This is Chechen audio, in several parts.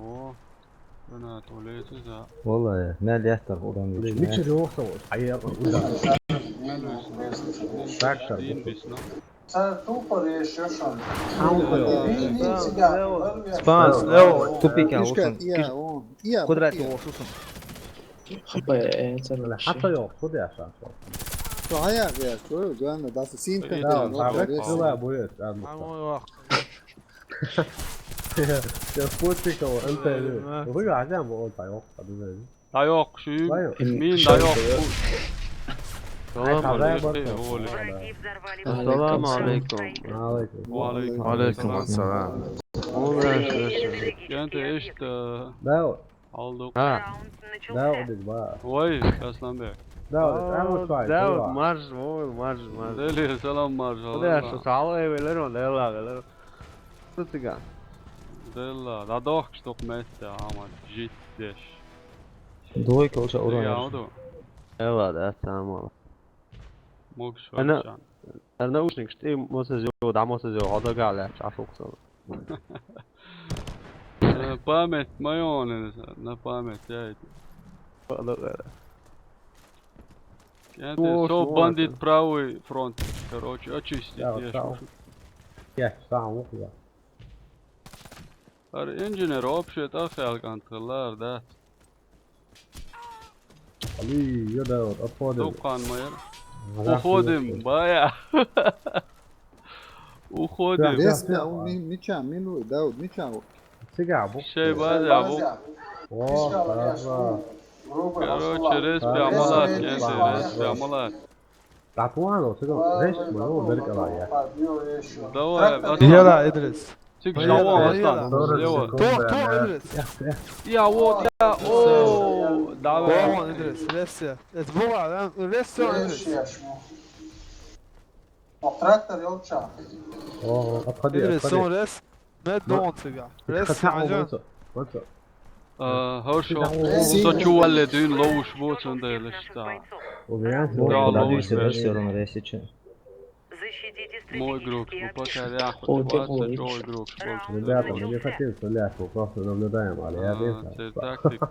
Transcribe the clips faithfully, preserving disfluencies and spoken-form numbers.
О, граната вале иза. Валлай, мел яттар уран. Мичи рёхса, хьаякъа, уда. Фактор. Спанс, лево, тупик, а, вот он. Квадрат, вот, слушай. Хапа, э, царапчи. Хата ёкъ, куда я шанс? Хая, я, что, главное, да, синка. Да, да, да, да, да, будет, ладно. Ама ёкъ. Я спутников, НТВ. Вы, а где он, он поёкъ, подожди. Дайокъ шу. Мин дайокъ. Салам алейкум. Салам алейкум. Ва алейкум ассалам. Кенте ишта. Да. Алдык. Ха. Да, одик ба. Вай, Асланбек. Да, марш, вай, марш, марш. Дели, салам, марш. Да, шу сало эвелер он, дела, дела. Шу цыган. Дела, да дохк штук месте, ама жить деш. Двойка уже урон. Э, ладно, самого. Могу. Ана, ана наушник, что мосазё, да мосазё, хода галя, чашук сон. Э, память моя, он, на память, я это. Хода галя. Я это, со бандит правый фронт, короче, очистить. Я сам. Я сам, вот я. Ар инженер вообще-то хелкан тылар, да. Али, я да, вот, отходим. Тукан майер. Уходим, бая. Уходим. Респи, а, мича, минуй, Дауд, мича. Сига, бу. Шей база, бу. О, хорошо. Короче, респи, амалат, респи, амалат. Ратуано, ты там, знаешь, моего берега, я. Давай, Аслан. Яра, Идрис. Цик, давай, Аслан, слева. То, то, Идрис. Я, вот, я, о, давай. О, Идрис, ресте. Это было, да? Ресте, Идрис. Трактор, ёлча. О, отходи, Идрис, отходи. Сон рес. Мед донцига. Рес, хотя он вот, вот. Э, хорошо. Со чувалле дюйн ловуш вот он да лишь та. Да, ловуш. Мой игрок, ну, пока я хоть двадцать, чё игрок, больше. Ребята, мы не хотим стрелять, мы просто наблюдаем, а я... А, это тактик.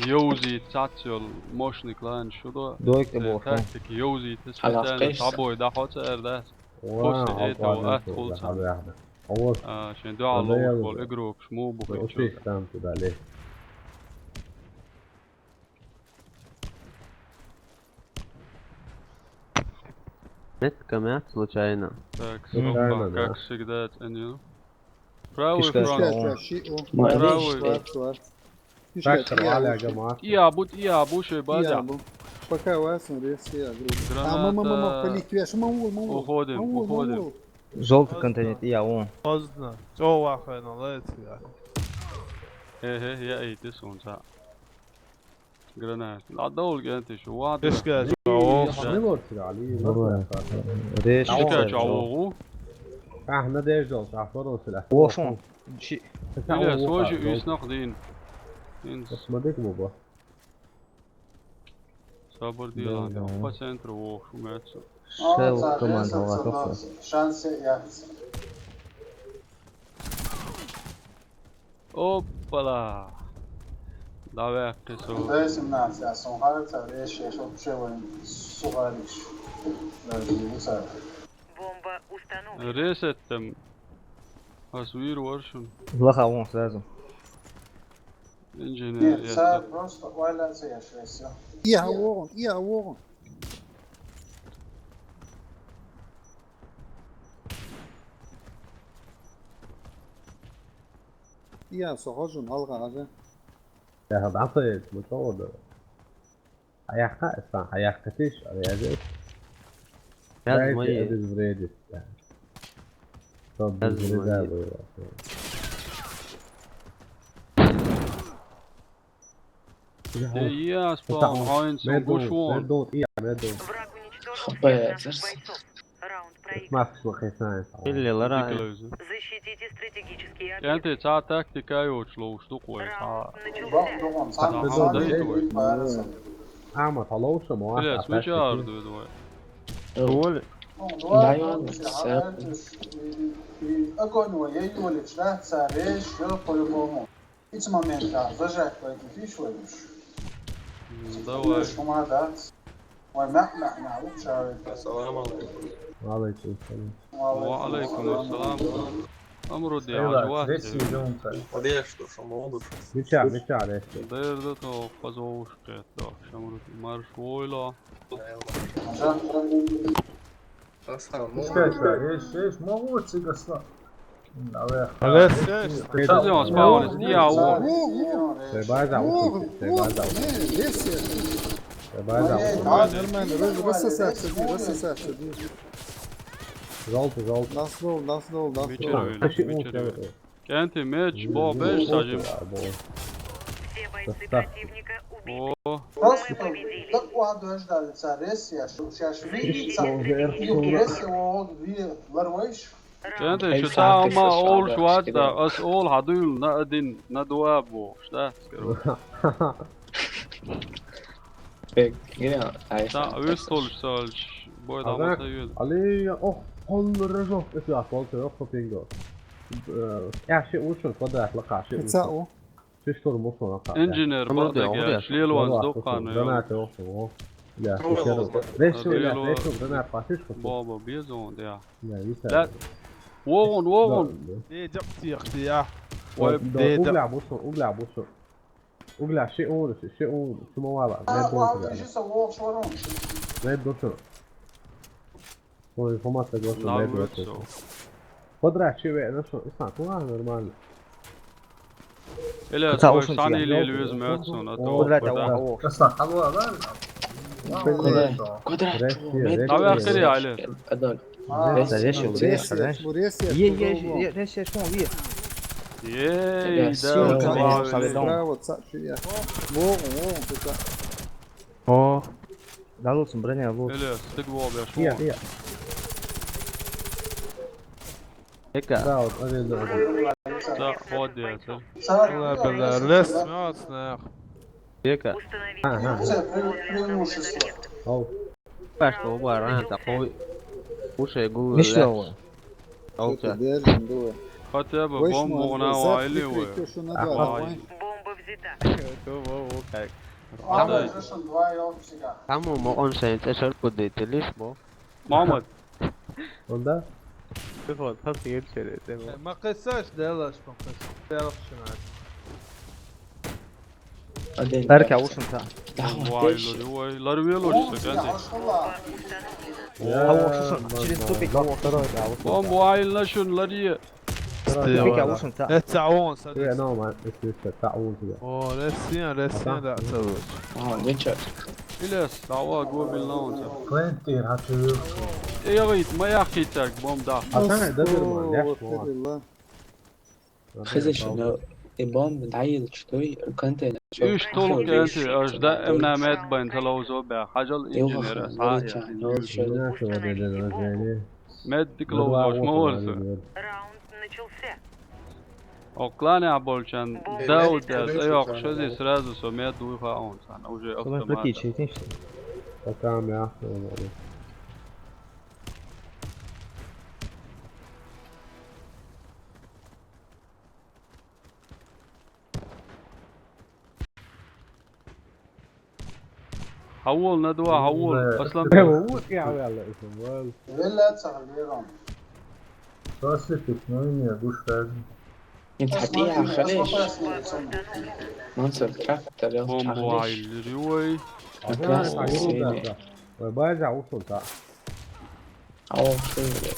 Йоузи, цацел, мощный клан, что да? Дойк ты бог, тактик, Йоузи, ты специально с тобой, да, хоть, да? После этого отхулся. А, шен дуа лоуш бол игрок, шму бухи чё. Метка мят случайно. Так, случайно, да. Как всегда, ценю. Правый фронт. Правый. Трактор, аля, гамак. И абут, и абу, шей база. Пока вас, он рез, я говорю. Граната. А, мама, мама, полик, я, шо, мама, мама. Уходим, уходим. Желтый контейнер, и я, он. Поздно. Всё, вахай, на лэц, я. Хе-хе, я и ты, солнца. Граната. Ладно, Ольга, ты шо, ладно. Ишка, чё, ох. Речка, чё, ох. А, надежда, он, а, хороший, да. Ошон. Чи. Или сложи и снах дин. Смотри, как бы. Сабыр дела, да, по центру, о, шумятся. Шел команда, ладно. Шансы яц. Оппала. Давай, кесо. Д семнадцать, а сон харца, вещи, вообще, вон, сухарич. Даже не сахар. Бомба установлена. Ресеттем. Ас вир воршун. Лаха вон сразу. Инженер, нет, я царь так. Просто ойла цеяш весь. Я вон, я вон. Я сохожу, алга, алга. Я хадаса, это мы тоже. Хьаяккха, Ислам, хьаяккхатиш, а я же. Дайте обезвредить, да. Чтоб обезвредить было. Э, я спал, хайн сон гуш вон. Медун, и я медун. Враг уничтожен. Хапая, пятнадцать боевых бойцов. Раунд проигран. Маска хитнаем. Или лара. Защитите стратегические объекты. Кенте ца тактика йоч лоуш ду кой. Раунд начался. Ама талоуша мо. Блядь, смычар ду давай. Оль. Дай он, сэп. Огонь, ой, я его лично, царь, ещё по-любому. Итс момент, да, зажать пойти фиш войдешь. М, давай. Шума, да. Ой, мя, мя, мя, лучше. Ассаламу алейкум. Ва алейкум салам. Ва алейкум ассалам. Амруди, ажва. Подъезд, что, шума, удуш. Мича, мича, да. Дерда то, позовушка, то, шамруди, марш, ойла. Пускай, ещё, ещё, могу цигасла. Алес. Что делать, спаунис? Я, о. Ты база, ты база. Ты база. Нормально, вы же высосаться, высосаться. Желтый, желтый. Нас дол, нас дол, нас дол. Вечер, вечер. Кенти меч, бо, беш, сажим. Все бойцы противника убиты. О. Мы победили. Так ладно, ждали царь, я сейчас видится. Если он две ларвайш. Кенти, что там, ма, ол швада, ас ол хадуил, на один, на два бо, что? Скоро. Пек, гине, ай, та, сан, выстолш, солш, бой, да, ма, союз. Али, ох, холлу режок, это я, холлу, ох, пинго. Э, я, ши ушел, квадрат, лака, ши ушел. Ши штурм ушел, лака. Инженер, бардак, я, шлел ван, сдох, хан, я. Граната, ох, ох. Я, ши штурм. Решил, я, решил, граната, пасишь, ох. Баба, без он, я. Я, виса. Да. Вогун, вогун. Да, да. Э, жап, тих, я. Ой, да, да. Угля, бушел, угля, бушел. Угля, ши угля, ши, ши угля, ши мавала. А, не дурка, да. Жиса, вол шорун. Не дурка. Ой, информация гласит, не дурка. Квадрат, ши ве, ну что, и сам, ну ладно, нормально. Или твой сани или Льюис Мэтсон, а то квадрат, квадрат. О, о. Квадрат, квадрат, квадрат. Давай, ахтери, али. Адал. Рез, рез, рез, рез. Е, е, е, рез, рез, рез, рез. Е, да, браво, цач, я. Во, во, во, во. О, да, лучше броня, лучше. Или стык во, бля, шо? Я, я. Эка. Да, вот, один, да, один. Да, вот, я, это. Ла, бля, рез, мёц, нах. Эка. Ага. Преимущество. Ау. Пашка, оба ран такой. Уши гулы. Мишла. Алча. Хотя бы бомбу на вайли вы. Бомба взята. Там, там он шайнца шарку дейтелиш, бо. Мамад. Он да? Ты вот, как ты ещё это? Ма къисаш, делаш, ма къисаш. Делаш, шунат. Один. Эрка, ушун та. Вай, лори, вай, лори, вай, лори, саканди. Хава, ушун, через тупик, хава, ушун. Бомбу айыл лашун, лори. Тупик, ушун та. Э, цаун, садись. Э, нормально, это всё, цаун тебе. О, Россия, Россия, да, целый. О, ничего. Илес, дава, гобил наунца. Пленти, хачу. Э, я говорит, моя хитяк, бомба. А там, да, нормально, я шла. Хезеш, но и бомб дайил чтой контейнер. Иш тол кенти, аж да эмна мед бен талаузо бя. Хажал инженера, ха. Мед дик лаузо, шма ворса. Раунд начался. Оклане аболчан, Дауд яз, ай, ох, шази сразу со мед дуй ха он сан, уже автомат. Пока мя. Хавул, на два, хавул. Аслан. Вук я вяла исм вал. Велла цахал берам. Сосипик, ну и не, гуш хазин. انت حتيها خليش. منصر تراك ترى Бомбу خليش. عيل ريوي. Красный, синий. Вай, база, ушел, да. О, что ли?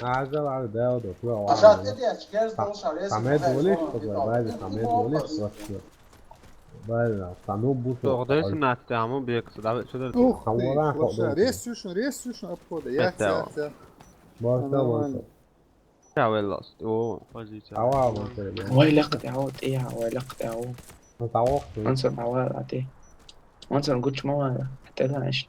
Аза, ва, да, да, да. Aşağı dedi ya, çıkarız da olsa resim. Самед болиш, база, самед болиш, вообще. База, самед болиш. Тоғдайсың атты аму бекісі. Давай, что ты? Ух ты, Хавара, вообще, хавара. Рес сюшн, Рес сюшн, обхода. Я, Это я, он. я. Барса, Нормально. барса. Я, well lost. О, позиция. Ава, барса, да. ويلك تعود، ايه ويلك تعود. Ну, того, что. منصر تعود عادي. منصر قلت ما حتى لا ايش.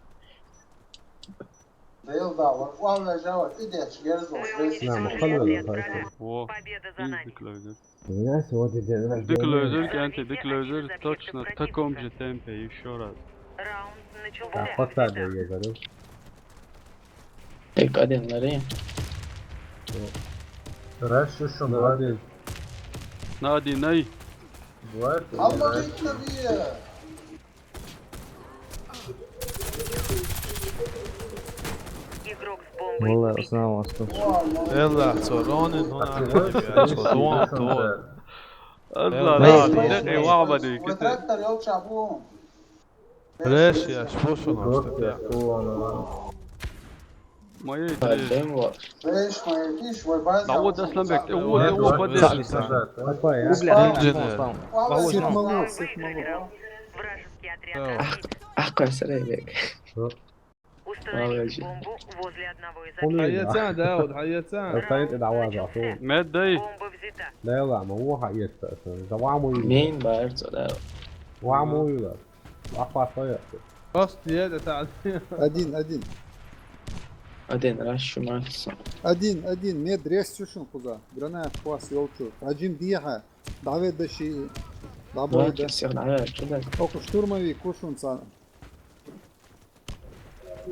Değil daha var. Vallahi Cevap, bir de çıkarız da olsa resim. نعم، خلوا الخير. О, Победа за нами. Дык Лёзер. Знаешь, вот это, Дык Лёзер, кенте, Дык Лёзер, точно в таком же темпе, еще раз. Раунд Да, начался. хватает, я говорю. هيك بعدين مريم. Хорошо, что молодец. Нади, най. Бывает, Ama gitme bir yere. Игрок с бомбой والله убит. أصلا واسطة. Ella, so Ronin, هون عم الله يحكي. لا، دقيقة وعبدي كده. ليش يا شبوشو؟ ما يدري. بعدين و- Beş mi? Hiç var. Bazen تعود أصلا بك. هو هو واحد بدل. وعشرين. Такой, я. Убля, Инженер. Слава. Вагон. Бомбу سيف Выбрали. مغلوب. Вражеский отряд Да. разбит. أحقر سريع بك. Установить Молодец. бомбу возле одного из Хули. объектов. حياتنا داود، حياتنا. Артаит и давай за то. Мед дай. Бомба взята. Да ладно, вот, это, это, за ваму. مين بايرتو ده؟ Ваму, да. Ахва стоит. Просто я это تعال. Один, один. بعدين راح شو ما تصير. Один, один. Нет, Рес сюшн куза. Гранат, пас, елчу. Один диха. Давай даши. Давай Давайте да. всех давай كده. Оку штурмовик кушун са.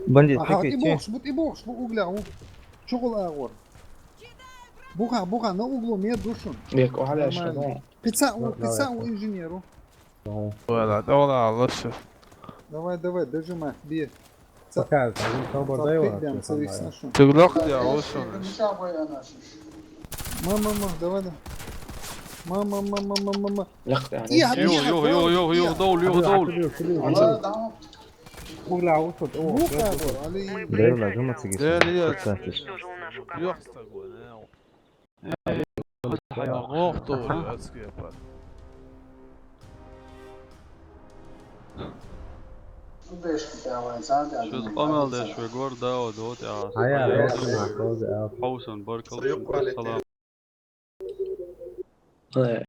Бандит, Aha, прикрытие. и бокс, вот и бокс, вот угля, у. Чугул агор. Буха, буха, на углу, мед душун. بيك وعلى Нормально. شنو؟ Пицау, Давай, пицау давай. инженеру. ولا ولا لسه. Давай, давай, дожимай, бей. Пока, один собор дай Саппи его. бям, савис нашу. تقلق يا وسون. Мама, мама, давай, да. Мама, мама, мама, мама. لقطة يعني. يا يو يو يو يو يو دول يو دول. Угля, вот тут, о, Буха, али. Да, لا، جمعة تجي. دير يا Уничтожил нашу команду. يوخ تقول. يوخ تقول. Bu beş bir daha var, sen de شو القمل ده شوي قور داود هوت يا هيا، عاصم. هيا، سمع، كوز أوت. حوسن بارك الله فيك. السلام. آه،